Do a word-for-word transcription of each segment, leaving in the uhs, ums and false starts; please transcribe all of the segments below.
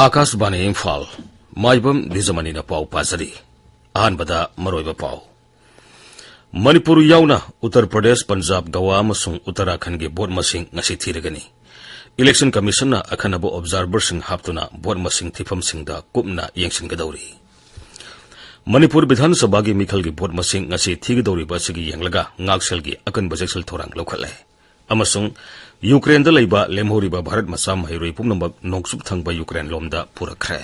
ꯑꯥꯀꯥꯁꯕꯥꯅꯤ ꯏꯝꯐꯥꯜ, ꯃꯥꯏꯕꯝ ꯗꯤꯖꯃꯅꯤꯅ ꯄꯥꯎ ꯄꯥꯖꯔꯤ꯫ ꯑꯍꯥꯟꯕꯗ ꯃꯔꯨꯑꯣꯏꯕ ꯄꯥꯎ꯫ ꯃꯅꯤꯄꯨꯔ ꯌꯥꯎꯅ ꯎꯠꯇꯔ ꯄ꯭ꯔꯗꯦꯁ, ꯄꯟꯖꯥꯕ, ꯒꯋꯥ ꯑꯃꯁꯨꯡ ꯎꯠꯇꯔꯥꯈꯟꯗꯒꯤ ꯚꯣꯠ ꯃꯁꯤꯡ ꯉꯁꯤ ꯊꯤꯔꯒꯅꯤ꯫ ꯏꯂꯦꯛꯁꯟ ꯀꯃꯤꯁꯟꯅ ꯑꯈꯟꯅꯕ ꯑꯣꯕꯖꯥꯔꯚꯔꯁꯤꯡ ꯍꯥꯞꯇꯨꯅ ꯚꯣꯠ ꯃꯁꯤꯡ ꯊꯤꯐꯝꯁꯤꯡꯗ ꯀꯨꯞꯅ ꯌꯦꯡꯁꯤꯟꯒꯗꯧꯔꯤ꯫ ꯃꯅꯤꯄꯨꯔ ꯕꯤꯙꯥꯟ ꯁꯚꯥꯒꯤ ꯃꯤꯈꯜꯒꯤ ꯚꯣꯠ ꯃꯁꯤꯡ ꯉꯁꯤ ꯊꯤꯒꯗꯧꯔꯤꯕ ꯑꯁꯤꯒꯤ ꯌꯦꯡꯂꯒ ꯉꯥꯛꯁꯦꯜꯒꯤ ꯑꯀꯟꯕ ꯆꯦꯛꯁꯤꯜ ꯊꯧꯔꯥꯡ ꯂꯧꯈꯠꯂꯦ꯫ ꯑꯃꯁꯨꯡ ꯌꯨꯀ꯭ꯔꯦꯟꯗ ꯂꯩꯕ ꯂꯦꯝꯍꯧꯔꯤꯕ ꯚꯥꯔꯠ ꯃꯆꯥ ꯃꯍꯩꯔꯣꯏ ꯄꯨꯝꯅꯃꯛ ꯅꯣꯡꯆꯨꯞ ꯊꯪꯕ ꯌꯨꯀ꯭ꯔꯦꯟ ꯂꯣꯝꯗ ꯄꯨꯔꯛꯈ꯭ꯔꯦ꯫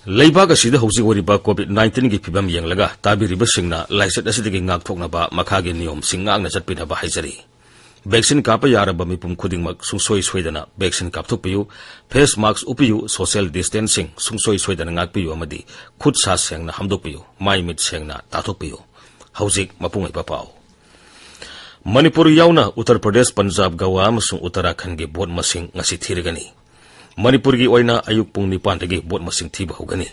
ꯂꯩꯕꯥꯛ ꯑꯁꯤꯗ ꯍꯧꯖꯤꯛ ꯑꯣꯏꯔꯤꯕ COVID nineteenꯒꯤ ꯐꯤꯕꯝ ꯌꯦꯡꯂꯒ ꯇꯥꯕꯤꯔꯤꯕꯁꯤꯡꯅ ꯂꯥꯏꯆꯠ ꯑꯁꯤꯗꯒꯤ ꯉꯥꯛꯊꯣꯛꯅꯕ ꯃꯈꯥꯒꯤ ꯅꯤꯌꯣꯝꯁꯤꯡ ꯉꯥꯛꯅ ꯆꯠꯄꯤꯅꯕ ꯍꯥꯏꯖꯔꯤ꯫ ꯚꯦꯛꯁꯤꯟ ꯀꯥꯞꯄ ꯌꯥꯔꯕ ꯃꯤꯄꯨꯝ ꯈꯨꯗꯤꯡꯃꯛ ꯁꯨꯡꯁꯣꯏ ꯁꯣꯏꯗꯅ ꯚꯦꯛꯁꯤꯟ ꯀꯥꯞꯊꯣꯛꯄꯤꯌꯨ, ꯐꯦꯁ ꯃꯥꯛꯁ ꯎꯞꯄꯤꯌꯨ, ꯁꯣꯁꯤꯌꯦꯜ ꯗꯤꯁꯇꯦꯟꯁꯤꯡ ꯁꯨꯡꯁꯣꯏ ꯁꯣꯏꯗꯅ ꯉꯥꯛꯄꯤꯌꯨ ꯑꯃꯗꯤ ꯈꯨꯠ ꯁꯥ ꯁꯦꯡꯅ ꯍꯥꯝꯗꯣꯛꯄꯤꯌꯨ, ꯃꯥꯏ ꯃꯤꯠ ꯁꯦꯡꯅ ꯇꯥꯊꯣꯛꯄꯤꯌꯨ꯫ ꯍꯧꯖꯤꯛ ꯃꯄꯨꯡ ꯑꯣꯏꯕ ꯄꯥꯎ꯫ ꯃꯅꯤꯄꯨꯔ ꯌꯥꯎꯅ ꯎꯠꯇꯔ ꯄ꯭ꯔꯗꯦꯁ, ꯄꯟꯖꯥꯕ, ꯒꯋꯥ ꯑꯃꯁꯨꯡ ꯎꯠꯇꯔꯥꯈꯟꯗꯒꯤ ꯚꯣꯠ ꯃꯁꯤꯡ ꯉꯁꯤ ꯊꯤꯔꯒꯅꯤ꯫ ꯃꯅꯤꯄꯨꯔꯒꯤ ꯑꯣꯏꯅ ꯑꯌꯨꯛ ꯄꯨꯡ ꯅꯤꯄꯥꯟꯗꯒꯤ ꯚꯣꯠ ꯃꯁꯤꯡ ꯊꯤꯕ ꯍꯧꯒꯅꯤ꯫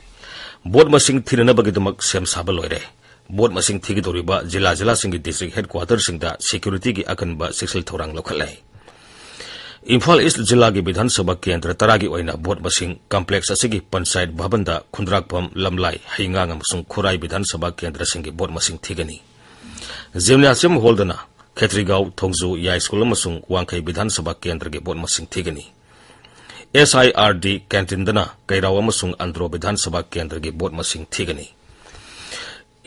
ꯚꯣꯠ ꯃꯁꯤꯡ ꯊꯤꯅꯅꯕꯒꯤꯗꯃꯛ ꯁꯦꯝ ꯁꯥꯕ ꯂꯣꯏꯔꯦ꯫ ꯚꯣꯠ ꯃꯁꯤꯡ ꯊꯤꯒꯗꯧꯔꯤꯕ ꯖꯤꯂꯥ ꯖꯤꯂꯥꯁꯤꯡꯒꯤ ꯗꯤꯁꯇ꯭ꯔꯤꯛ ꯍꯦꯗꯀ꯭ꯋꯥꯇꯔꯁꯤꯡꯗ ꯁꯦꯀ꯭ꯌꯨꯔꯤꯇꯤꯒꯤ ꯑꯀꯟꯕ ꯆꯦꯛꯁꯤꯜ ꯊꯧꯔꯥꯡ ꯂꯧꯈꯠꯂꯦ꯫ ꯏꯝꯐꯥꯜ ꯏꯁ꯭ꯠ ꯖꯤꯂꯥꯒꯤ ꯕꯤꯙꯥꯟ ꯁꯚꯥ ꯀꯦꯟꯗ꯭ꯔ ꯇꯔꯥꯒꯤ ꯑꯣꯏꯅ ꯚꯣꯠ ꯃꯁꯤꯡ ꯀꯝꯄ꯭ꯂꯦꯛꯁ ꯑꯁꯤꯒꯤ ꯄꯟꯆꯥꯌꯠ ꯚꯕꯟꯗ ꯈꯨꯟꯗ꯭ꯔꯥꯛꯄꯝ, ꯂꯝꯂꯥꯏ, ꯍꯩꯉꯥꯡ ꯑꯃꯁꯨꯡ ꯈꯨꯔꯥꯏ ꯕꯤꯙꯥꯟ ꯁꯚꯥ ꯀꯦꯟꯗ꯭ꯔꯁꯤꯡꯒꯤ ꯚꯣꯠ ꯃꯁꯤꯡ ꯊꯤꯒꯅꯤ꯫ ꯖꯤꯝꯅꯥꯁꯤꯌꯝ ꯍꯣꯜꯗꯅ ꯈꯦꯇ꯭ꯔꯤꯒꯥꯎ, ꯊꯣꯡꯖꯨ, ꯌꯥꯏꯁ꯭ꯀꯨꯜ ꯑꯃꯁꯨꯡ ꯋꯥꯡꯈꯩ ꯕꯤꯙꯥꯟ ꯁꯚꯥ ꯀꯦꯟꯗ꯭ꯔꯒꯤ ꯚꯣꯠ ꯃꯁꯤꯡ ꯊꯤꯒꯅꯤ꯫ ꯑꯦꯁ ꯑꯥꯏ ꯑꯥꯔ ꯗꯤ ꯀꯦꯟꯇꯤꯟꯗꯅ ꯀꯩꯔꯥꯎ ꯑꯃꯁꯨꯡ ꯑꯟꯗ꯭ꯔꯣ ꯕꯤꯙꯥꯟ ꯁꯚꯥ ꯀꯦꯟꯗ꯭ꯔꯒꯤ ꯚꯣꯠ ꯃꯁꯤꯡ ꯊꯤꯒꯅꯤ꯫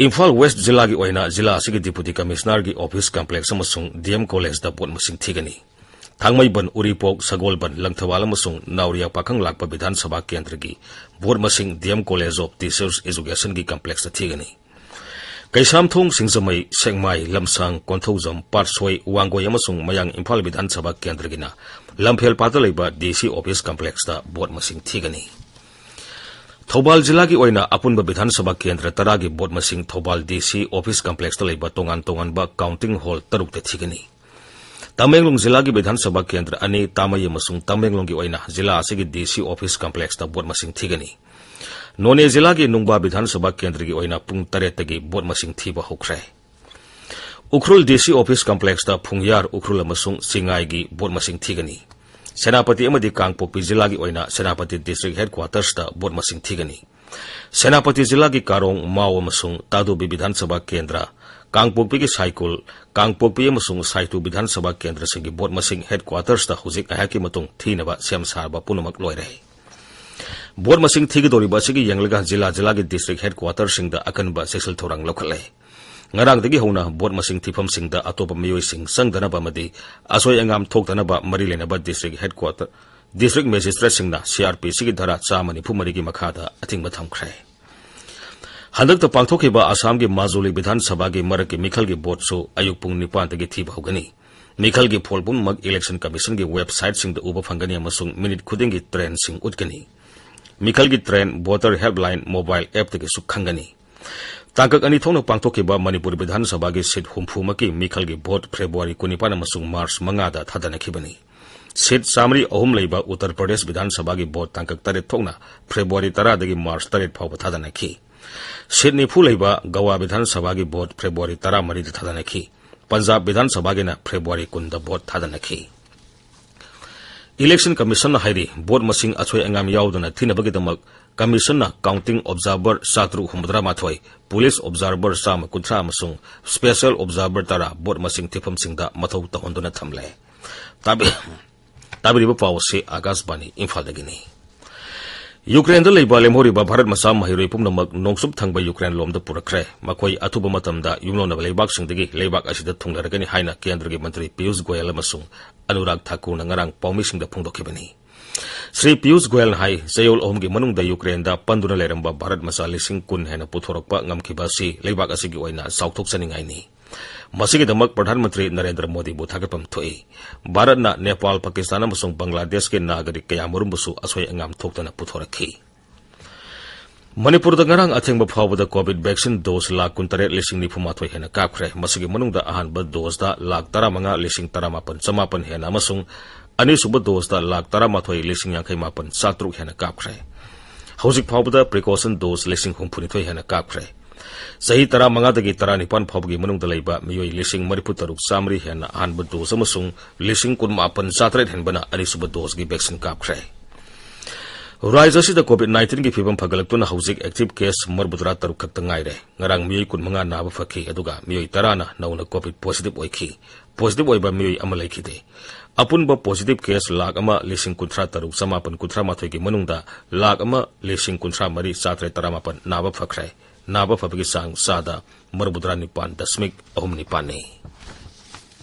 ꯏꯝꯐꯥꯜ ꯋꯦꯁ꯭ꯠ ꯖꯤꯂꯥꯒꯤ ꯑꯣꯏꯅ ꯖꯤꯂꯥ ꯑꯁꯤꯒꯤ ꯗꯤꯄꯨꯇꯤ ꯀꯃꯤꯁꯅꯔꯒꯤ ꯑꯣꯐꯤꯁ ꯀꯝꯄ꯭ꯂꯦꯛꯁ ꯑꯃꯁꯨꯡ ꯗꯤ ꯑꯦꯝ ꯀꯣꯂꯦꯖꯇ ꯚꯣꯠ ꯃꯁꯤꯡ ꯊꯤꯒꯅꯤ꯫ ꯊꯥꯡꯃꯩꯕꯟ, ꯎꯔꯤꯄꯣꯛ, ꯁꯒꯣꯜꯕꯟ, ꯂꯪꯊꯕꯥꯜ ꯑꯃꯁꯨꯡ ꯅꯥꯎꯔꯤꯌꯥ ꯄꯥꯈꯪ ꯂꯥꯛꯄ ꯕꯤꯙꯥꯟ ꯁꯚꯥ ꯀꯦꯟꯗ꯭ꯔꯒꯤ ꯚꯣꯠ ꯃꯁꯤꯡ D M college of teachers ꯑꯦꯖꯨꯀꯦꯁꯟꯒꯤ ꯀꯝꯄ꯭ꯂꯦꯛꯁꯇ ꯊꯤꯒꯅꯤ꯫ ꯀꯩꯁꯥꯝꯊꯣꯡ, ꯁꯤꯡꯖꯃꯩ, ꯁꯦꯛꯃꯥꯏ, ꯂꯝꯁꯥꯡ, ꯀꯣꯟꯊꯧꯖꯝ, ꯄꯥꯠꯁꯣꯏ, ꯋꯥꯡꯒꯣꯏ ꯑꯃꯁꯨꯡ ꯃꯌꯥꯡ ꯏꯝꯐꯥꯜ ꯕꯤꯙꯥꯟ ꯁꯚꯥ ꯀꯦꯟꯗ꯭ꯔꯒꯤꯅ ꯂꯝꯐꯦꯜ ꯄꯥꯠꯇ ꯂꯩꯕ ꯗꯤ ꯁꯤ ꯑꯣꯐꯤꯁ ꯀꯝꯄ꯭ꯂꯦꯛꯁꯇ ꯚꯣꯠ ꯃꯁꯤꯡ ꯊꯤꯒꯅꯤ꯫ ꯊꯧꯕꯥꯜ ꯖꯤꯂꯥꯒꯤ ꯑꯣꯏꯅ ꯑꯄꯨꯟꯕ ꯕꯤꯙꯥꯟ ꯁꯚꯥ ꯀꯦꯟꯗ꯭ꯔ ꯇꯔꯥꯒꯤ ꯚꯣꯠ ꯃꯁꯤꯡ ꯊꯧꯕꯥꯜ ꯗꯤ ꯁꯤ ꯑꯣꯐꯤꯁ ꯀꯝꯄ꯭ꯂꯦꯛꯁꯇ ꯂꯩꯕ ꯇꯣꯉꯥꯟ ꯇꯣꯉꯥꯟꯕ ꯀꯥꯎꯟꯇꯤꯡ ꯍꯣꯜ ꯇꯔꯨꯛꯇ ꯊꯤꯒꯅꯤ꯫ ꯇꯃꯦꯡꯂꯣꯡ ꯖꯤꯂꯥꯒꯤ ꯕꯤꯙꯥꯟ ꯁꯚꯥ ꯀꯦꯟꯗ꯭ꯔ ꯑꯅꯤ, ꯇꯥꯃꯩ ꯑꯃꯁꯨꯡ ꯇꯃꯦꯡꯂꯣꯡꯒꯤ ꯑꯣꯏꯅ ꯖꯤꯂꯥ ꯑꯁꯤꯒꯤ ꯗꯤ ꯁꯤ ꯑꯣꯐꯤꯁ ꯀꯝꯄ꯭ꯂꯦꯛꯁꯇ ꯚꯣꯠ ꯃꯁꯤꯡ ꯊꯤꯒꯅꯤ꯫ ꯅꯣꯅꯦ ꯖꯤꯂꯥꯒꯤ ꯅꯨꯡꯕꯥ ꯕꯤꯙꯥꯟ ꯁꯚꯥ ꯀꯦꯟꯗ꯭ꯔꯒꯤ ꯑꯣꯏꯅ ꯄꯨꯡ ꯇꯔꯦꯠꯇꯒꯤ ꯚꯣꯠ ꯃꯁꯤꯡ ꯊꯤꯕ ꯍꯧꯈ꯭ꯔꯦ꯫ ꯎꯈ꯭ꯔꯨꯜ ꯗꯤ ꯁꯤ ꯑꯣꯐꯤꯁ ꯀꯝꯄ꯭ꯂꯦꯛꯁꯇ ꯐꯨꯡꯌꯥꯔ, ꯎꯈ꯭ꯔꯨꯜ ꯑꯃꯁꯨꯡ ꯆꯤꯉꯥꯏꯒꯤ ꯚꯣꯠ ꯃꯁꯤꯡ ꯊꯤꯒꯅꯤ꯫ ꯁꯦꯅꯥꯄꯇꯤ ꯑꯃꯗꯤ ꯀꯥꯡꯄꯣꯛꯄꯤ ꯖꯤꯂꯥꯒꯤ ꯑꯣꯏꯅ ꯁꯦꯅꯥꯄꯇꯤ ꯗꯤꯁꯇ꯭ꯔꯤꯛ ꯍꯦꯗꯀ꯭ꯋꯥꯇꯔꯁꯇ ꯚꯣꯠ ꯃꯁꯤꯡ ꯊꯤꯒꯅꯤ꯫ ꯁꯦꯅꯥꯄꯇꯤ ꯖꯤꯂꯥꯒꯤ ꯀꯥꯔꯣꯡ, ꯃꯥꯎ ꯑꯃꯁꯨꯡ ꯇꯥꯗꯨꯕꯤ ꯕꯤꯙꯥꯟ ꯁꯚꯥ ꯀꯦꯟꯗ꯭ꯔ, ꯀꯥꯡꯄꯣꯛꯄꯤꯒꯤ ꯁꯥꯏꯀꯨꯜ, ꯀꯥꯡꯄꯣꯛꯄꯤ ꯑꯃꯁꯨꯡ ꯁꯥꯏꯇꯨ ꯕꯤꯙꯥꯟ ꯁꯚꯥ ꯀꯦꯟꯗ꯭ꯔꯁꯤꯡꯒꯤ ꯚꯣꯠ ꯃꯁꯤꯡ ꯍꯦꯗꯀ꯭ꯋꯥꯇꯔꯁꯇ ꯍꯧꯖꯤꯛ ꯉꯥꯏꯍꯥꯛꯀꯤ ꯃꯇꯨꯡ ꯊꯤꯅꯕ ꯁꯦꯝ ꯁꯥꯕ ꯄꯨꯝꯅꯃꯛ ꯂꯣꯏꯔꯦ꯫ ꯚꯣꯠ ꯃꯁꯤꯡ ꯊꯤꯒꯗꯧꯔꯤꯕ ꯑꯁꯤꯒꯤ ꯌꯦꯡꯂꯒ ꯖꯤꯂꯥ ꯖꯤꯂꯥꯒꯤ ꯗꯤꯁꯇ꯭ꯔꯤꯛ ꯍꯦꯗꯀ꯭ꯋꯥꯇꯔꯁꯤꯡꯗ ꯑꯀꯟꯕ ꯆꯦꯛꯁꯤꯜ ꯊꯧꯔꯥꯡ ꯂꯧꯈꯠꯂꯦ꯫ ꯉꯔꯥꯡꯗꯒꯤ ꯍꯧꯅ ꯚꯣꯠ ꯃꯁꯤꯡ ꯊꯤꯐꯝꯁꯤꯡꯗ ꯑꯇꯣꯞꯄ ꯃꯤꯑꯣꯏꯁꯤꯡ ꯆꯪꯗꯅꯕ ꯑꯃꯗꯤ ꯑꯁꯣꯏ ꯑꯉꯥꯝ ꯊꯣꯛꯇꯅꯕ ꯃꯔꯤ ꯂꯩꯅꯕ district headquarter, district ꯃꯦꯖꯤꯁꯇ꯭ꯔꯦꯠꯁꯤꯡꯅ C R P ꯁꯤꯒꯤ ꯙꯥꯔꯥ ꯆꯥꯝꯃ ꯅꯤꯐꯨ ꯃꯔꯤꯒꯤ ꯃꯈꯥꯗ ꯑꯊꯤꯡꯕ ꯊꯝꯈ꯭ꯔꯦ꯫ ꯍꯟꯗꯛꯇ ꯄꯥꯡꯊꯣꯛꯈꯤꯕ ꯑꯁꯥꯝꯒꯤ ꯃꯥꯖꯨꯂꯤ ꯕꯤꯙꯥꯟ ꯁꯚꯥꯒꯤ ꯃꯔꯛꯀꯤ ꯃꯤꯈꯜꯒꯤ ꯚꯣꯠꯁꯨ ꯑꯌꯨꯛ ꯄꯨꯡ ꯅꯤꯄꯥꯟꯗꯒꯤ ꯊꯤꯕ ꯍꯧꯒꯅꯤ꯫ ꯃꯤꯈꯜꯒꯤ ꯐꯣꯜ ꯄꯨꯝꯅꯃꯛ ꯏꯂꯦꯛꯁꯟ ꯀꯃꯤꯁꯟꯒꯤ ꯋꯦꯕꯁꯥꯏꯠꯁꯤꯡꯗ ꯎꯕ ꯐꯪꯒꯅꯤ ꯑꯃꯁꯨꯡ ꯃꯤꯅꯤꯠ ꯈꯨꯗꯤꯡꯒꯤ ꯇ꯭ꯔꯦꯟꯁꯤꯡ ꯎꯠꯀꯅꯤ꯫ ꯃꯤꯈꯜꯒꯤ ꯇ꯭ꯔꯦꯟ, ꯚꯣꯇꯔ ꯍꯦꯜꯞꯂꯥꯏꯟ ꯃꯣꯕꯥꯏꯜ ꯑꯦꯞꯇꯒꯤꯁꯨ ꯈꯪꯒꯅꯤ꯫ ꯇꯥꯡꯀꯛ ꯑꯅꯤ ꯊꯣꯛꯅ ꯄꯥꯡꯊꯣꯛꯈꯤꯕ ꯃꯅꯤꯄꯨꯔ ꯕꯤꯙꯥꯟ ꯁꯚꯥꯒꯤ ꯁꯤꯠ ꯍꯨꯝꯐꯨꯃꯛꯀꯤ ꯃꯤꯈꯜꯒꯤ ꯚꯣꯠ ꯐꯦꯕ꯭ꯔꯨꯋꯥꯔꯤ ꯀꯨꯟꯅꯤꯄꯥꯟ ꯑꯃꯁꯨꯡ ꯃꯥꯔꯆ ꯃꯉꯥꯗ ꯊꯥꯗꯅꯈꯤꯕꯅꯤ꯫ ꯁꯤꯠ ꯆꯥꯃꯔꯤ ꯑꯍꯨꯝ ꯂꯩꯕ ꯎꯠꯇꯔ ꯄ꯭ꯔꯗꯦꯁ ꯕꯤꯙꯥꯟ ꯁꯚꯥꯒꯤ ꯚꯣꯠ ꯇꯥꯡꯀꯛ ꯇꯔꯦꯠ ꯊꯣꯛꯅ ꯐꯦꯕ꯭ꯔꯨꯋꯥꯔꯤ ꯇꯔꯥꯗꯒꯤ ꯃꯥꯔꯆ ꯇꯔꯦꯠ ꯐꯥꯎꯕ ꯊꯥꯗꯅꯈꯤ꯫ ꯁꯤꯠ ꯅꯤꯐꯨ ꯂꯩꯕ ꯒꯋꯥ ꯕꯤꯙꯥꯟ ꯁꯚꯥꯒꯤ ꯚꯣꯠ ꯐꯦꯕ꯭ꯔꯨꯋꯥꯔꯤ ꯇꯔꯥꯃꯔꯤꯗ ꯊꯥꯗꯅꯈꯤ꯫ ꯄꯟꯖꯥꯕ ꯕꯤꯙꯥꯟ ꯁꯚꯥꯒꯤꯅ ꯐꯦꯕ꯭ꯔꯨꯋꯥꯔꯤ ꯀꯨꯟꯗ ꯚꯣꯠ ꯊꯥꯗꯅꯈꯤ꯫ ꯏꯂꯦꯛꯁꯟ ꯀꯃꯤꯁꯟꯅ ꯍꯥꯏꯔꯤ, ꯚꯣꯠ ꯃꯁꯤꯡ ꯑꯁꯣꯏ ꯑꯉꯥꯝ ꯌꯥꯎꯗꯅ ꯊꯤꯅꯕꯒꯤꯗꯃꯛ ꯀꯃꯤꯁꯟꯅ ꯀꯥꯎꯟꯇꯤꯡ ꯑꯣꯕꯖꯥꯔꯚꯔ ꯆꯥꯇ꯭ꯔꯨꯛ ꯍꯨꯝꯐꯨꯇꯔꯥ ꯃꯥꯊꯣꯏ, ꯄꯨꯂꯤꯁ ꯑꯣꯕꯖꯥꯔꯚꯔ ꯆꯥꯝꯃ ꯀꯨꯟꯊ꯭ꯔꯥ ꯑꯃꯁꯨꯡ ꯁ꯭ꯄꯦꯁꯦꯜ ꯑꯣꯕꯖꯥꯔꯚꯔ ꯇꯔꯥ ꯚꯣꯠ ꯃꯁꯤꯡ ꯊꯤꯐꯝꯁꯤꯡꯗ ꯃꯊꯧ ꯇꯧꯍꯟꯗꯨꯅ ꯊꯝꯂꯦ꯫ ꯇꯥꯕꯤ-, ꯇꯥꯕꯤꯔꯤꯕ ꯄꯥꯎ ꯑꯁꯤ ꯑꯥꯀꯥꯁꯕꯥꯅꯤ ꯏꯝꯐꯥꯜꯗꯒꯤꯅꯤ꯫ ꯌꯨꯀ꯭ꯔꯦꯟꯗ ꯂꯩꯕ ꯂꯦꯝꯍꯧꯔꯤꯕ ꯚꯥꯔꯠ ꯃꯆꯥ ꯃꯍꯩꯔꯣꯏ ꯄꯨꯝꯅꯃꯛ ꯅꯣꯡꯆꯨꯞ ꯊꯪꯕ ꯌꯨꯀ꯭ꯔꯦꯟ ꯂꯣꯝꯗ ꯄꯨꯔꯛꯈ꯭ꯔꯦ꯫ ꯃꯈꯣꯏ ꯑꯊꯨꯕ ꯃꯇꯝꯗ ꯌꯨꯝꯂꯣꯟꯅꯕ ꯂꯩꯕꯥꯛꯁꯤꯡꯗꯒꯤ ꯂꯩꯕꯥꯛ ꯑꯁꯤꯗ ꯊꯨꯡꯂꯔꯒꯅꯤ ꯍꯥꯏꯅ ꯀꯦꯟꯗ꯭ꯔꯒꯤ ꯃꯟꯇ꯭ꯔꯤ ꯄꯤꯌꯨꯁ ꯒꯣꯌꯦꯜ ꯑꯃꯁꯨꯡ ꯑꯅꯨꯔꯥꯒ ꯊꯥꯀꯨꯔꯅ ꯉꯔꯥꯡ ꯄꯥꯎꯃꯤꯁꯤꯡꯗ ꯐꯣꯡꯗꯣꯛꯈꯤꯕꯅꯤ꯫ ꯁ꯭ꯔꯤ ꯄꯤꯌꯨꯁ ꯒꯣꯌꯦꯜꯅ ꯍꯥꯏ, ꯆꯌꯣꯜ ꯑꯍꯨꯝꯒꯤ ꯃꯅꯨꯡꯗ ꯌꯨꯀ꯭ꯔꯦꯟꯗ ꯄꯟꯗꯨꯅ ꯂꯩꯔꯝꯕ ꯚꯥꯔꯠ ꯃꯆꯥ ꯂꯤꯁꯤꯡ ꯀꯨꯟ ꯍꯦꯟꯅ ꯄꯨꯊꯣꯔꯛꯄ ꯉꯝꯈꯤꯕ ꯑꯁꯤ ꯂꯩꯕꯥꯛ ꯑꯁꯤꯒꯤ ꯑꯣꯏꯅ ꯆꯥꯎꯊꯣꯛꯆꯅꯤꯡꯉꯥꯏꯅꯤ꯫ ꯃꯁꯤꯒꯤꯗꯃꯛ ꯄ꯭ꯔꯙꯥꯟ ꯃꯟꯇ꯭ꯔꯤ ꯅꯔꯦꯟꯗ꯭ꯔ ꯃꯣꯗꯤꯕꯨ ꯊꯥꯒꯠꯐꯝ ꯊꯣꯛꯏ꯫ ꯚꯥꯔꯠꯅ ꯅꯦꯄꯥꯜ, ꯄꯥꯀꯤꯁꯇꯥꯟ ꯑꯃꯁꯨꯡ ꯕꯪꯒ꯭ꯂꯥꯗꯦꯁꯀꯤ ꯅꯥꯒꯔꯤꯛ ꯀꯌꯥꯃꯔꯨꯝꯕꯨꯁꯨ ꯑꯁꯣꯏ ꯑꯉꯥꯝ ꯊꯣꯛꯇꯅ ꯄꯨꯊꯣꯔꯛꯈꯤ꯫ ꯃꯅꯤꯄꯨꯔꯗ ꯉꯔꯥꯡ ꯑꯊꯦꯡꯕ ꯐꯥꯎꯕꯗ ꯀꯣꯚꯤꯗ ꯚꯦꯛꯁꯤꯟ ꯗꯣꯁ ꯂꯥꯈ ꯀꯨꯟꯇꯔꯦꯠ ꯂꯤꯁꯤꯡ ꯅꯤꯐꯨ ꯃꯥꯊꯣꯏ ꯍꯦꯟꯅ ꯀꯥꯞꯈ꯭ꯔꯦ꯫ ꯃꯁꯤꯒꯤ ꯃꯅꯨꯡꯗ ꯑꯍꯥꯟꯕ ꯗꯣꯁꯇ ꯂꯥꯈ ꯇꯔꯥꯃꯉꯥ ꯂꯤꯁꯤꯡ ꯇꯔꯥꯃꯥꯄꯟ ꯆꯃꯥꯄꯟ ꯍꯦꯟꯅ ꯑꯃꯁꯨꯡ ꯑꯅꯤꯁꯨꯕ ꯗꯣꯁꯇ ꯂꯥꯈ ꯇꯔꯥꯃꯥꯊꯣꯏ ꯂꯤꯁꯤꯡ ꯌꯥꯡꯈꯩ ꯃꯥꯄꯟ ꯆꯥꯇ꯭ꯔꯨꯛ ꯍꯦꯟꯅ ꯀꯥꯞꯈ꯭ꯔꯦ꯫ ꯍꯧꯖꯤꯛ ꯐꯥꯎꯕꯗ precaution dose ꯂꯤꯁꯤꯡ ꯍꯨꯝꯐꯨꯅꯤꯊꯣꯏ ꯍꯦꯟꯅ ꯀꯥꯞꯈ꯭ꯔꯦ꯫ ꯆꯍꯤ ꯇꯔꯥꯃꯉꯥꯗꯒꯤ ꯇꯔꯥꯅꯤꯄꯥꯟ ꯐꯥꯎꯕꯒꯤ ꯃꯅꯨꯡꯗ ꯂꯩꯕ ꯃꯤꯑꯣꯏ ꯂꯤꯁꯤꯡ ꯃꯔꯤꯐꯨ ꯇꯔꯨꯛ ꯆꯥꯃꯔꯤ ꯍꯦꯟꯅ ꯑꯍꯥꯟꯕ dose ꯑꯃꯁꯨꯡ ꯂꯤꯁꯤꯡ ꯀꯨꯟꯃꯥꯄꯟ ꯆꯥꯇꯔꯦꯠ ꯍꯦꯟꯕꯅ ꯑꯅꯤꯁꯨꯕ doseꯀꯤ vaccine ꯀꯥꯞꯈ꯭ꯔꯦ꯫ ꯔꯥꯖ꯭ꯌ ꯑꯁꯤꯗ COVID nineteenꯒꯤ ꯐꯤꯕꯝ ꯐꯒꯠꯂꯛꯇꯨꯅ ꯍꯧꯖꯤꯛ active case ꯃꯔꯤꯐꯨꯇꯔꯥ ꯇꯔꯨꯛ ꯈꯛꯇ ꯉꯥꯏꯔꯦ꯫ ꯉꯔꯥꯡ ꯃꯤꯑꯣꯏ ꯀꯨꯟꯃꯉꯥ ꯅꯥꯕ ꯐꯈꯤ, ꯑꯗꯨꯒ ꯃꯤꯑꯣꯏ ꯇꯔꯥꯅ ꯅꯧꯅ COVID positive ꯑꯣꯏꯈꯤ꯫ Positive ꯑꯣꯏꯕ ꯃꯤꯑꯣꯏ ꯑꯃ ꯂꯩꯈꯤꯗꯦ꯫ ꯑꯄꯨꯟꯕ positive case ꯂꯥꯈ ꯑꯃ ꯂꯤꯁꯤꯡ ꯀꯨꯟꯊ꯭ꯔꯥ ꯇꯔꯨꯛ ꯆꯃꯥꯄꯟ ꯀꯨꯟꯊ꯭ꯔꯥ ꯃꯥꯊꯣꯏꯒꯤ ꯃꯅꯨꯡꯗ ꯂꯥꯈ ꯑꯃ ꯂꯤꯁꯤꯡ ꯀꯨꯟꯊ꯭ꯔꯥ ꯃꯔꯤ ꯆꯥꯇꯔꯦꯠ ꯇꯔꯥꯃꯥꯄꯟ ꯅꯥꯕ ꯐꯈ꯭ꯔꯦ꯫ ꯅꯥꯕ ꯐꯕꯒꯤ ꯆꯥꯡ ꯆꯥꯗ ꯃꯔꯤꯐꯨꯇꯔꯥ ꯅꯤꯄꯥꯟ ꯗꯁꯃꯤꯛ ꯑꯍꯨꯝ ꯅꯤꯄꯥꯟꯅꯤ꯫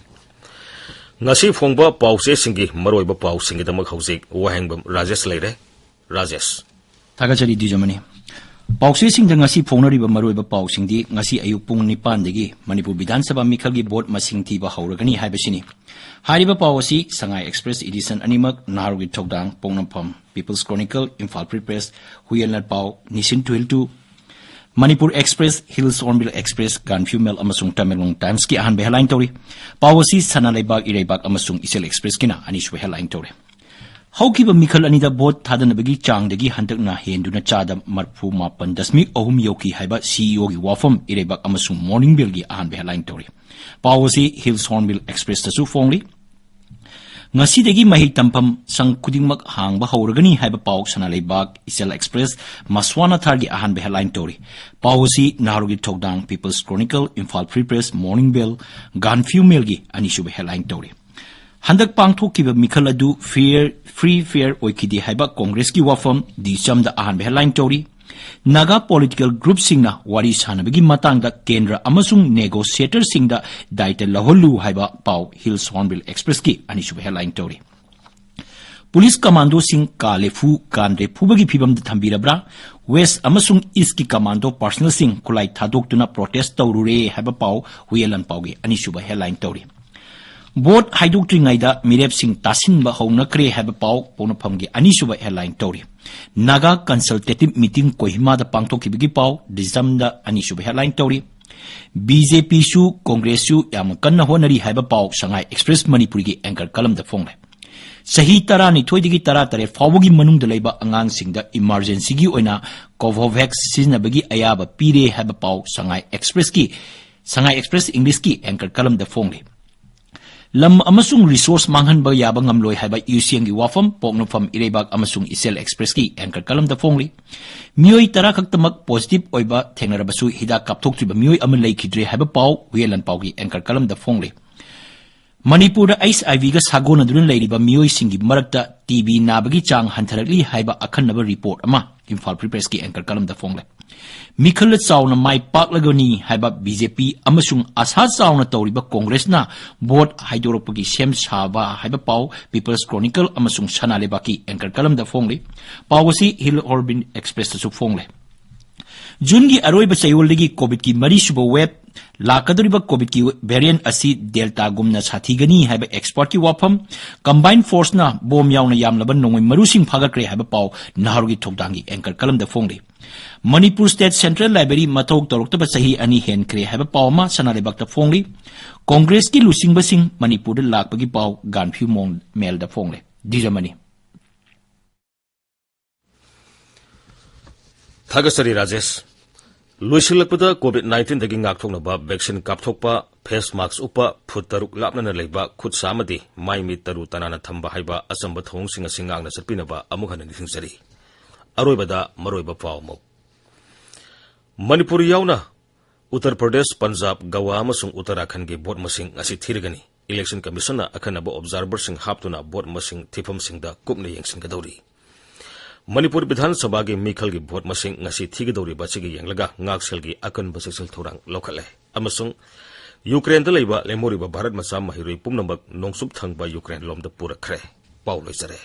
ꯉꯁꯤ ꯐꯣꯡꯕ ꯄꯥꯎꯆꯦꯁꯤꯡꯒꯤ ꯃꯔꯨꯑꯣꯏꯕ ꯄꯥꯎꯁꯤꯡꯒꯤꯗꯃꯛ ꯍꯧꯖꯤꯛ ꯋꯥꯍꯦꯡꯕꯝ ꯔꯥꯖꯦꯁ ꯂꯩꯔꯦ꯫ ꯔꯥꯖꯦꯁ꯫ ꯊꯥꯒꯠꯆꯔꯤ ꯗꯤꯖꯃꯅꯤ꯫ ꯄꯥꯎꯆꯦꯁꯤꯡꯗ ꯉꯁꯤ ꯐꯣꯡꯅꯔꯤꯕ ꯃꯔꯨꯑꯣꯏꯕ ꯄꯥꯎꯁꯤꯡꯗꯤ ꯉꯁꯤ ꯑꯌꯨꯛ ꯄꯨꯡ ꯅꯤꯄꯥꯟꯗꯒꯤ ꯃꯅꯤꯄꯨꯔ ꯕꯤꯙꯥꯟ ꯁꯚꯥ ꯃꯤꯈꯜꯒꯤ ꯚꯣꯠ ꯃꯁꯤꯡ ꯊꯤꯕ ꯍꯧꯔꯒꯅꯤ ꯍꯥꯏꯕꯁꯤꯅꯤ꯫ ꯍꯥꯏꯔꯤꯕ ꯄꯥꯎ ꯑꯁꯤ ꯁꯉꯥꯏ ꯑꯦꯛꯁꯄ꯭ꯔꯦꯁ ꯏꯗꯤꯁꯟ ꯑꯅꯤꯃꯛ, ꯅꯥꯔꯨꯒꯤ ꯊꯧꯗꯥꯡ, Poknapham, peoples chronicle, Imphal free press, Huiyen Lanpao, Nisin Thuiltu, Manipur express, hills hornbill express, Ganphiyu mail ꯑꯃꯁꯨꯡ ꯇꯃꯦꯡꯂꯣꯡ ꯇꯥꯏꯝꯁꯀꯤ ꯑꯍꯥꯟꯕ headline ꯇꯧꯔꯤ꯫ ꯄꯥꯎ ꯑꯁꯤ ꯁꯅꯥ ꯂꯩꯕꯥꯛ, ꯏꯔꯩꯕꯥꯛ ꯑꯃꯁꯨꯡ ꯏꯆꯦꯜ ꯑꯦꯛꯁꯄ꯭ꯔꯦꯁꯀꯤꯅ ꯑꯅꯤꯁꯨꯕ headline ꯇꯧꯔꯤ꯫ ꯍꯧꯈꯤꯕ ꯃꯤꯈꯜ ꯑꯅꯤꯗ ꯚꯣꯠ ꯊꯥꯗꯅꯕꯒꯤ ꯆꯥꯡꯗꯒꯤ ꯍꯟꯗꯛꯅ ꯍꯦꯟꯗꯨꯅ ꯆꯥꯗ ꯃꯔꯤꯐꯨ ꯃꯥꯄꯟ ꯗꯁꯃꯤꯛ ꯑꯍꯨꯝ ꯌꯧꯈꯤ ꯍꯥꯏꯕ CEOꯒꯤ ꯋꯥꯐꯝ ꯏꯔꯩꯕꯥꯛ ꯑꯃꯁꯨꯡ ꯃꯣꯔꯅꯤꯡ ꯕꯦꯜꯒꯤ ꯑꯍꯥꯟꯕ headline ꯇꯧꯔꯤ꯫ ꯄꯥꯎ ꯑꯁꯤ ꯍꯤꯜꯁ ꯍꯣꯔꯟꯕꯤꯜ ꯑꯦꯛꯁꯄ꯭ꯔꯦꯁꯇꯁꯨ ꯐꯣꯡꯂꯤ꯫ ꯉꯁꯤꯗꯒꯤ ꯃꯍꯩ ꯇꯝꯐꯝ ꯁꯪ ꯈꯨꯗꯤꯡꯃꯛ ꯍꯥꯡꯕ ꯍꯧꯔꯒꯅꯤ ꯍꯥꯏꯕ ꯄꯥꯎ ꯁꯅꯥ ꯂꯩꯕꯥꯛ, ꯏꯆꯦꯜ ꯑꯦꯛꯁꯄ꯭ꯔꯦꯁ, ꯃꯁ꯭ꯋꯥꯅꯥꯊꯥꯔꯒꯤ ꯑꯍꯥꯟꯕ headline ꯇꯧꯔꯤ꯫ ꯄꯥꯎ ꯑꯁꯤ ꯅꯥꯔꯨꯒꯤ ꯊꯧꯗꯥꯡ, peoples chronicle, Imphal free press, morning bell, Ganphiyu ꯃꯦꯜꯒꯤ ꯑꯅꯤꯁꯨꯕ headline ꯇꯧꯔꯤ꯫ ꯍꯟꯗꯛ ꯄꯥꯡꯊꯣꯛꯈꯤꯕ ꯃꯤꯈꯜ ꯑꯗꯨ fair, free, fair ꯑꯣꯏꯈꯤꯗꯦ ꯍꯥꯏꯕ ꯀꯣꯡꯒ꯭ꯔꯦꯁꯀꯤ ꯋꯥꯐꯝ ꯗꯤꯁꯝꯗ ꯑꯍꯥꯟꯕ headline ꯇꯧꯔꯤ꯫ ꯅꯥꯒꯥ political groupꯁꯤꯡꯅ ꯋꯥꯔꯤ ꯁꯥꯅꯕꯒꯤ ꯃꯇꯥꯡꯗ ꯀꯦꯟꯗ꯭ꯔ ꯑꯃꯁꯨꯡ negotiatorꯁꯤꯡꯗ ꯗꯥꯏꯇ ꯂꯧꯍꯜꯂꯨ ꯍꯥꯏꯕ ꯄꯥꯎ ꯍꯤꯜꯁ ꯍꯣꯔꯟꯕꯤꯜ ꯑꯦꯛꯁꯄ꯭ꯔꯦꯁꯀꯤ ꯑꯅꯤꯁꯨꯕ headline ꯇꯧꯔꯤ꯫ ꯄꯨꯂꯤꯁ ꯀꯃꯥꯟꯗꯣꯁꯤꯡ ꯀꯥ ꯂꯦꯐꯨ, ꯀꯥꯟꯗ꯭ꯔꯦ ꯐꯨꯕꯒꯤ ꯐꯤꯕꯝꯗ ꯊꯝꯕꯤꯔꯕ꯭ꯔꯥ? West ꯑꯃꯁꯨꯡ Eastꯀꯤ ꯀꯃꯥꯟꯗꯣ personnelꯁꯤꯡ ꯈꯨꯠꯂꯥꯏ ꯊꯥꯗꯣꯛꯇꯨꯅ protest ꯇꯧꯔꯨꯔꯦ ꯍꯥꯏꯕ ꯄꯥꯎ ꯍꯨꯏꯌꯦꯟ ꯂꯥꯟꯄꯥꯎꯒꯤ ꯑꯅꯤꯁꯨꯕ headline ꯇꯧꯔꯤ꯫ ꯚꯣꯠ ꯍꯥꯏꯗꯣꯛꯇ꯭ꯔꯤꯉꯩꯗ ꯃꯤꯔꯦꯞꯁꯤꯡ ꯇꯥꯁꯤꯟꯕ ꯍꯧꯅꯈ꯭ꯔꯦ ꯍꯥꯏꯕ ꯄꯥꯎ ꯄꯣꯛꯅꯐꯝꯒꯤ ꯑꯅꯤꯁꯨꯕ headline ꯇꯧꯔꯤ꯫ ꯅꯥꯒꯥ consultative meeting ꯀꯣꯍꯤꯃꯥꯗ ꯄꯥꯡꯊꯣꯛꯈꯤꯕꯒꯤ ꯄꯥꯎ ꯗꯤꯁꯝꯗ ꯑꯅꯤꯁꯨꯕ headline ꯇꯧꯔꯤ꯫ BJPꯁꯨ ꯀꯣꯡꯒ꯭ꯔꯦꯁꯁꯨ ꯌꯥꯝꯅ ꯀꯟꯅ ꯍꯣꯠꯅꯔꯤ ꯍꯥꯏꯕ ꯄꯥꯎ ꯁꯉꯥꯏ ꯑꯦꯛꯁꯄ꯭ꯔꯦꯁ ꯃꯅꯤꯄꯨꯔꯒꯤ anchor columnꯗ ꯐꯣꯡꯂꯦ꯫ ꯆꯍꯤ ꯇꯔꯥꯅꯤꯊꯣꯏꯗꯒꯤ ꯇꯔꯥꯇꯔꯦꯠ ꯐꯥꯎꯕꯒꯤ ꯃꯅꯨꯡꯗ ꯂꯩꯕ ꯑꯉꯥꯡꯁꯤꯡꯗ emergencyꯒꯤ ꯑꯣꯏꯅ Covovax ꯁꯤꯖꯤꯟꯅꯕꯒꯤ ꯑꯌꯥꯕ ꯄꯤꯔꯦ ꯍꯥꯏꯕ ꯄꯥꯎ ꯁꯉꯥꯏ Expressꯀꯤ, ꯁꯉꯥꯏ Express Englishꯀꯤ anchor columnꯗ ꯐꯣꯡꯂꯤ꯫ ꯂꯝ ꯑꯃꯁꯨꯡ resource ꯃꯥꯡꯍꯟꯕ ꯌꯥꯕ ꯉꯝꯂꯣꯏ ꯍꯥꯏꯕ UCNꯒꯤ ꯋꯥꯐꯝ ꯄꯣꯛꯅꯐꯝ ꯏꯔꯩꯕꯥꯛ ꯑꯃꯁꯨꯡ ꯏꯆꯦꯜ Expressꯀꯤ anchor columnꯗ ꯐꯣꯡꯂꯤ꯫ ꯃꯤꯑꯣꯏ ꯇꯔꯥ ꯈꯛꯇꯃꯛ positive ꯑꯣꯏꯕ ꯊꯦꯡꯅꯔꯕꯁꯨ ꯍꯤꯗꯥꯛ ꯀꯥꯞꯊꯣꯛꯇ꯭ꯔꯤꯕ ꯃꯤꯑꯣꯏ ꯑꯃ ꯂꯩꯈꯤꯗ꯭ꯔꯦ ꯍꯥꯏꯕ ꯄꯥꯎ ꯍꯨꯏꯌꯦꯟ ꯂꯥꯟꯄꯥꯎꯒꯤ anchor columnꯗ ꯐꯣꯡꯂꯤ꯫ ꯃꯅꯤꯄꯨꯔꯗ HIV ꯁꯥꯒꯣꯟꯅꯗꯨꯅ ꯂꯩꯔꯤꯕ ꯃꯤꯑꯣꯏꯁꯤꯡꯒꯤ ꯃꯔꯛꯇ TB ꯅꯥꯕꯒꯤ ꯆꯥꯡ ꯍꯟꯊꯔꯛꯂꯤ ꯍꯥꯏꯕ ꯑꯈꯟꯅꯕ report ꯑꯃ ꯏꯝꯐꯥꯜ Free Pressꯀꯤ anchor columnꯗ ꯐꯣꯡꯂꯦ꯫ ꯃꯤꯈꯜꯗ ꯆꯥꯎꯅ ꯃꯥꯏ ꯄꯥꯛꯂꯒꯅꯤ ꯍꯥꯏꯕ BJP ꯑꯃꯁꯨꯡ ꯑꯁꯥ ꯆꯥꯎꯅ ꯇꯧꯔꯤꯕ Congressꯅ vote ꯍꯥꯏꯗꯣꯔꯛꯄꯒꯤ ꯁꯦꯝ ꯁꯥꯕ ꯍꯥꯏꯕ ꯄꯥꯎ People's Chronicle ꯑꯃꯁꯨꯡ ꯁꯅꯥ ꯂꯩꯕꯥꯛꯀꯤ anchor columnꯗ ꯐꯣꯡꯂꯤ꯫ ꯄꯥꯎ ꯑꯁꯤ Hill Hornbill Expressꯇꯁꯨ ꯐꯣꯡꯂꯦ꯫ ꯖꯨꯟꯒꯤ ꯑꯔꯣꯏꯕ ꯆꯌꯣꯜꯗꯒꯤ COVIDꯀꯤ ꯃꯔꯤꯁꯨꯕ wave ꯂꯥꯛꯀꯗꯧꯔꯤꯕ COVIDꯀꯤ variant ꯑꯁꯤ Deltaꯒꯨꯝꯅ ꯁꯥꯊꯤꯒꯅꯤ ꯍꯥꯏꯕ expertꯀꯤ ꯋꯥꯐꯝ, combined forceꯅ bomb ꯌꯥꯎꯅ ꯌꯥꯝꯂꯕ ꯅꯣꯡꯃꯩ ꯃꯔꯨꯁꯤꯡ ꯐꯥꯒꯠꯈ꯭ꯔꯦ ꯍꯥꯏꯕ ꯄꯥꯎ ꯅꯍꯥꯔꯣꯜꯒꯤ ꯊꯧꯗꯥꯡꯒꯤ anchor columnꯗ ꯐꯣꯡꯂꯤ꯫ Manipur State Central Library ꯃꯊꯧ ꯇꯧꯔꯛꯇꯕ ꯆꯍꯤ ꯑꯅꯤ ꯍꯦꯟꯈ꯭ꯔꯦ ꯍꯥꯏꯕ ꯄꯥꯎ ꯑꯃ ꯁꯅꯥ ꯂꯩꯕꯥꯛꯇ ꯐꯣꯡꯂꯤ꯫ Congressꯀꯤ ꯂꯨꯆꯤꯡꯕꯁꯤꯡ ꯃꯅꯤꯄꯨꯔꯗ ꯂꯥꯛꯄꯒꯤ ꯄꯥꯎ ꯒꯥꯟꯐ꯭ꯌꯨ ꯃꯣꯟ mailꯗ ꯐꯣꯡꯂꯦ꯫ ꯗꯤꯖꯃꯅꯤ꯫ ꯊꯥꯒꯠꯆꯔꯤ ꯔꯥꯖꯦꯁ꯫ ꯂꯣꯏꯁꯤꯜꯂꯛꯄꯗ COVID nineteenꯗꯒꯤ ꯉꯥꯛꯊꯣꯛꯅꯕ vaccine ꯀꯥꯞꯊꯣꯛꯄ, face mask ꯎꯞꯄ, ꯐꯨꯠ ꯇꯔꯨꯛ ꯂꯥꯞꯅꯅ ꯂꯩꯕ, ꯈꯨꯠ ꯁꯥ ꯑꯃꯗꯤ ꯃꯥꯏ ꯃꯤꯠ ꯇꯔꯨ ꯇꯅꯥꯟꯅ ꯊꯝꯕ ꯍꯥꯏꯕ ꯑꯆꯝꯕ ꯊꯧꯑꯣꯡꯁꯤꯡ ꯑꯁꯤ ꯉꯥꯛꯅ ꯆꯠꯄꯤꯅꯕ ꯑꯃꯨꯛ ꯍꯟꯅ ꯅꯤꯡꯁꯤꯡꯖꯔꯤ꯫ ꯑꯔꯣꯏꯕꯗ ꯃꯔꯨꯑꯣꯏꯕ ꯄꯥꯎ ꯑꯃꯨꯛ꯫ ꯃꯅꯤꯄꯨꯔ ꯌꯥꯎꯅ ꯎꯠꯇꯔ ꯄ꯭ꯔꯗꯦꯁ, ꯄꯟꯖꯥꯕ, ꯒꯋꯥ ꯑꯃꯁꯨꯡ ꯎꯠꯇꯔꯥꯈꯟꯗꯒꯤ vote ꯃꯁꯤꯡ ꯉꯁꯤ ꯊꯤꯔꯒꯅꯤ꯫ Election Commissionꯅ ꯑꯈꯟꯅꯕ observerꯁꯤꯡ ꯍꯥꯞꯇꯨꯅ vote ꯃꯁꯤꯡ ꯊꯤꯐꯝꯁꯤꯡꯗ ꯀꯨꯞꯅ ꯌꯦꯡꯁꯤꯟꯒꯗꯧꯔꯤ꯫ ꯃꯅꯤꯄꯨꯔ ꯕꯤꯙꯥꯟ ꯁꯚꯥꯒꯤ ꯃꯤꯈꯜꯒꯤ vote ꯃꯁꯤꯡ ꯉꯁꯤ ꯊꯤꯒꯗꯧꯔꯤꯕ ꯑꯁꯤꯒꯤ ꯌꯦꯡꯂꯒ ꯉꯥꯛꯁꯦꯜꯒꯤ ꯑꯀꯟꯕ ꯆꯦꯛꯁꯤꯜ ꯊꯧꯔꯥꯡ ꯂꯧꯈꯠꯂꯦ꯫ ꯑꯃꯁꯨꯡ ꯌꯨꯀ꯭ꯔꯦꯟꯗ ꯂꯩꯕ ꯂꯦꯝꯍꯧꯔꯤꯕ ꯚꯥꯔꯠ ꯃꯆꯥ ꯃꯍꯩꯔꯣꯏ ꯄꯨꯝꯅꯃꯛ ꯅꯣꯡꯆꯨꯞ ꯊꯪꯕ ꯌꯨꯀ꯭ꯔꯦꯟ ꯂꯣꯝꯗ ꯄꯨꯔꯛꯈ꯭ꯔꯦ꯫ ꯄꯥꯎ ꯂꯣꯏꯖꯔꯦ꯫